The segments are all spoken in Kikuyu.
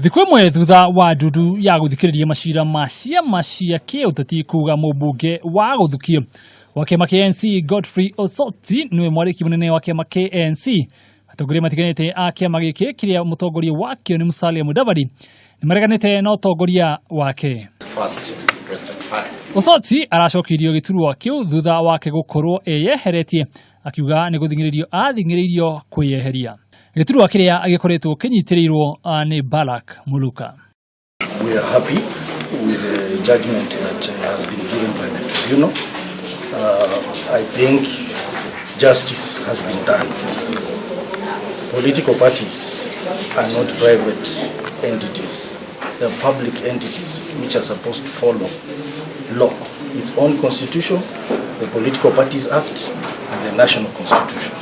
Thikũ ĩmwe thutha wa ndundu ya gũthikĩrĩria macira ma ciama cia kĩũteti kuga mũmbunge wa gũthukio wa kĩama kĩa ANC Godfrey Osotsi nĩwe mwarĩki mũnene wa kĩama kĩa ANC. Atongoria matiganĩte a kĩama gĩkĩ kĩrĩa mũtongoria wakĩo nĩ Musalia Mudavadi nĩmareganĩte na ũtongoria wake. Osotsi aracokirio gĩturwa kĩu thutha wake gũkorwo eyeheretie akiuga nĩ gũthing'ĩrĩrio athing'ĩrĩirio kwĩyeheria. Gĩturwa kĩrĩa gĩkoretwo kĩnyitĩrĩirwo nĩ Barak Muluka. We are happy with the judgment that has been given by the tribunal. I think justice has been done. Political parties are not private entities. They are public entities which are supposed to follow law, its own constitution, the Political Parties Act, and the national constitution.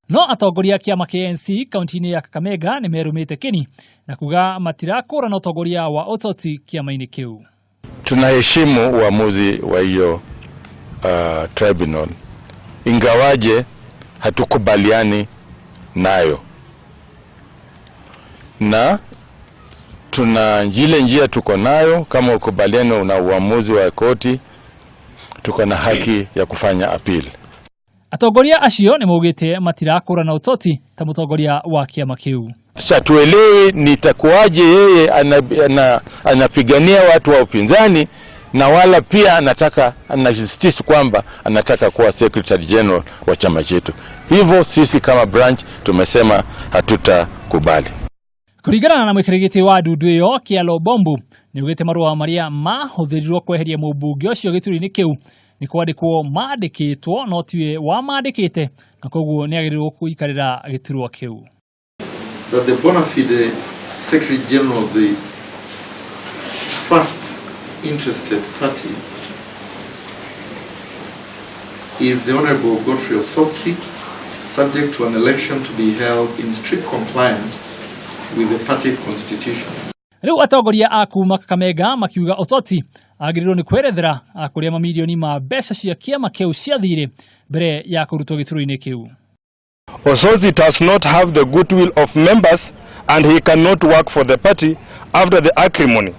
No atongoria a kĩama kĩa ANC kaunti-inĩ ya Kakamega nĩ merũmĩte kĩni na kuga matirakũrana ũtongoria wa Osotsi kĩama-inĩ kĩu. Tunaheshimu uamuzi wa hiyo tribunal, ingawaje hatukubaliani nayo, na tuna ile njia tuko nayo. Kama ukubaliano na uamuzi wa koti, tuko na haki ya kufanya appeal. Atongoria acio nĩ maugĩte matirakũrana Osotsi ta mũtongoria wa kĩama kĩu. Sasa tuelewe ni itakuwaje yeye anapigania watu wa upinzani na wala pia anasisitiza kwamba anataka kuwa secretary general wa chama chetu. Hivyo sisi kama branch tumesema hatutakubali. Kũringana na mwĩkĩri wa ndundu ĩyo Kyalo Bombu nĩ augĩte marũa marĩa mahũthĩrirwo kweheria mũmbunge ũcio gĩturwa-inĩ kĩu nĩ kwandĩkwo mandĩkĩtwo no tiwe wamandĩkĩte na koguo nĩ agĩrĩirwo gũikarĩra gĩturwa kĩu. That the bona fide Secretary General of the first interested party is the Honorable Godfrey Osotsi, subject to an election to be held in strict compliance with the party constitution. Rĩu atongoria a kuma Kakamega makiuga Osotsi agĩrĩirwo nĩ kwerethera kũrĩa mamirioni ma mbeca cia kĩama kĩu ciathire mbere ya kũrutwo gĩturwa-inĩ kĩu. Osotsi does not have the goodwill of members and he cannot work for the party after the acrimony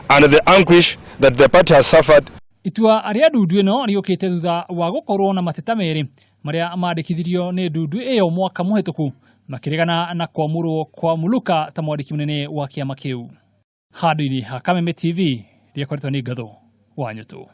and the anguish that the party has suffered. Itua rĩa ndundu ĩno rĩũkĩte thutha wa gũkorwo na mateta merĩ marĩa mandĩkithirio nĩ ndundu ĩyo mwaka mũhĩtũku makĩregana na kwamũrwo kwa Muluka ta mwandĩki mũnene wa kĩama kĩu. Handũ-inĩ ha Kameme TV rĩakoretwo nĩ Ngatho wa Nyũtũ.